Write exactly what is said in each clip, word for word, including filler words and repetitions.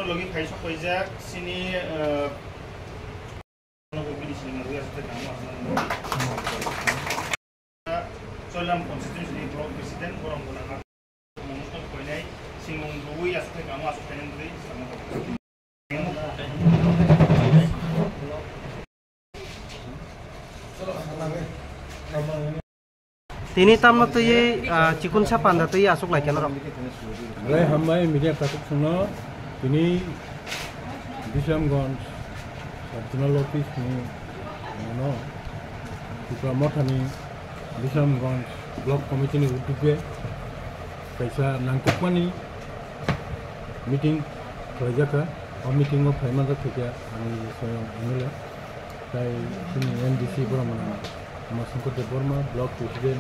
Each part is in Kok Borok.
Logi khai sok paijak sini, eh, Choilam constituency ni block president borok gwnang. Mungsa koinai simung rwi aswk kamo aswk khainani rwi samo. Tini tamno twi, ah, chikun sa panda twi aswk lai khe norok. Belai hambai media takhuk songno tini Bisramganj sub zonal office ni ano Tipra Mothani Bisramganj block committee ni uddogwi kaisa nangkukmani meeting khlaijak kha. O meeting o phai manjak kha khe ang swiyang M L A. Tai chini M D C borok mwnang Umashankar Debbarma, Block President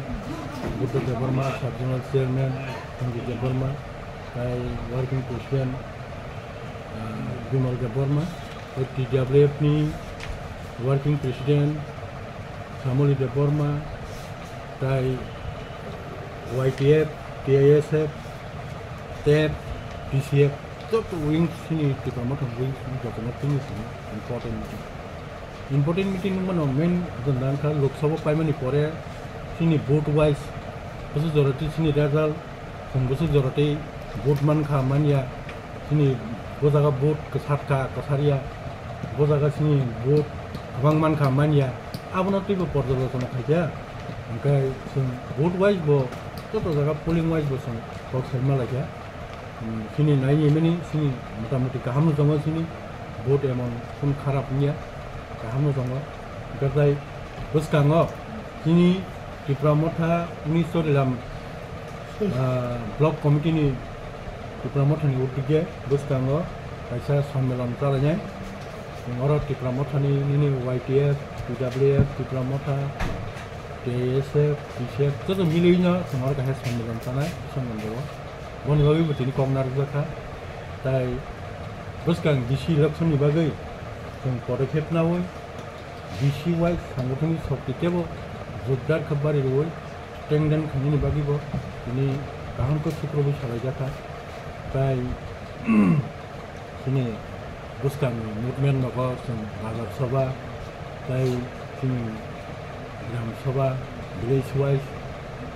Buddha Debbarma, Sub Zonal Chairman Sanjay Debbarma, tai Working President, ah, Bimal Debbarma, tai T W F ni Working President Samoli Debbarma, tai Y T F, T I S F, tep, T C F, joto wings chini Tipra Motha wings chini jotono tini sini important meeting. Important meeting wngmano main jwnda wngkha Lok Sabha paimani pore chini vote wise bwswk jora twi chini result, chwng bwswk jora twi vote mankha manya, chini bo jaga vote kwchar kha kwchar ya, bo jaga chini vote kwbang mankha manya, abono twibo porjalochona khaikha. Hwnkhe chwng vote wise bo joto jaga polling wise bo chwng kok sai malaikha. Hmm, chini naini mani chini motamoti kaham no tongo chini vote emon kun kharap wngya, kaham no tongo. Hwnkhe tai bwskango chini Tipra Motha unis Chorilam, ah, Block Committee ni Tipra Motha ni uddogwi bwskango kaisa sommelon chalainai. Chwng oro Tipra Motha ni nini Y T F, T W F, Tipra Motha, T I S F, T C F joto milwi no chwng oro kaisa sommelon chanai, sommelon o. Boni bagwi bo tini kok narwkjak kha. Tai bwskang D C election ni bagwi chwng podokep nawi D C wise sangothoni shokti teibo jordar khe bari rwwi tengden khainani bagwi bo tini kaham khe sukrubwi salaijak kha. Tai chini bwskangni movement rokho chwng Bazar Sabha tai chini Gram Sabha, village wise,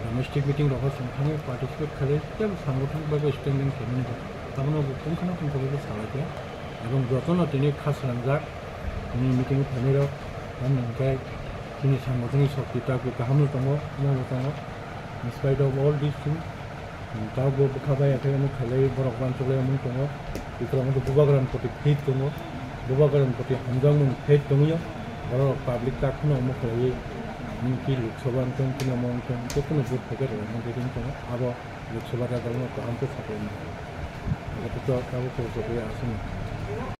domestic meeting rokho chwng thangwi participate khlai tei sangothon bagwi standing khaimani ba. Abono bo tongkhana tongkhorwi salaikha. Ebong jotono tini kha swnamjak, tini meeting phainairok, tamni hwnkhe chini sangothoni shokti takwi kahamno tongo, omobo tongo. In spite of all these things, tabukbo bwkha bai khe omo khailai borok uansuk lai omo tongo. Bikromwngkhe Bubagrani proti faith tongo, Bubagrani proti hamjakmung faith tongwi borok public tak phano omo khlaiwi, nini ki Lok Sabha wngthung, chini omo wngthung, jekhuno vote packet rok omo wngthung, abo Lok Sabha rajak no kaham khe saklai nai. Abo to tabuk khe aswk aswk.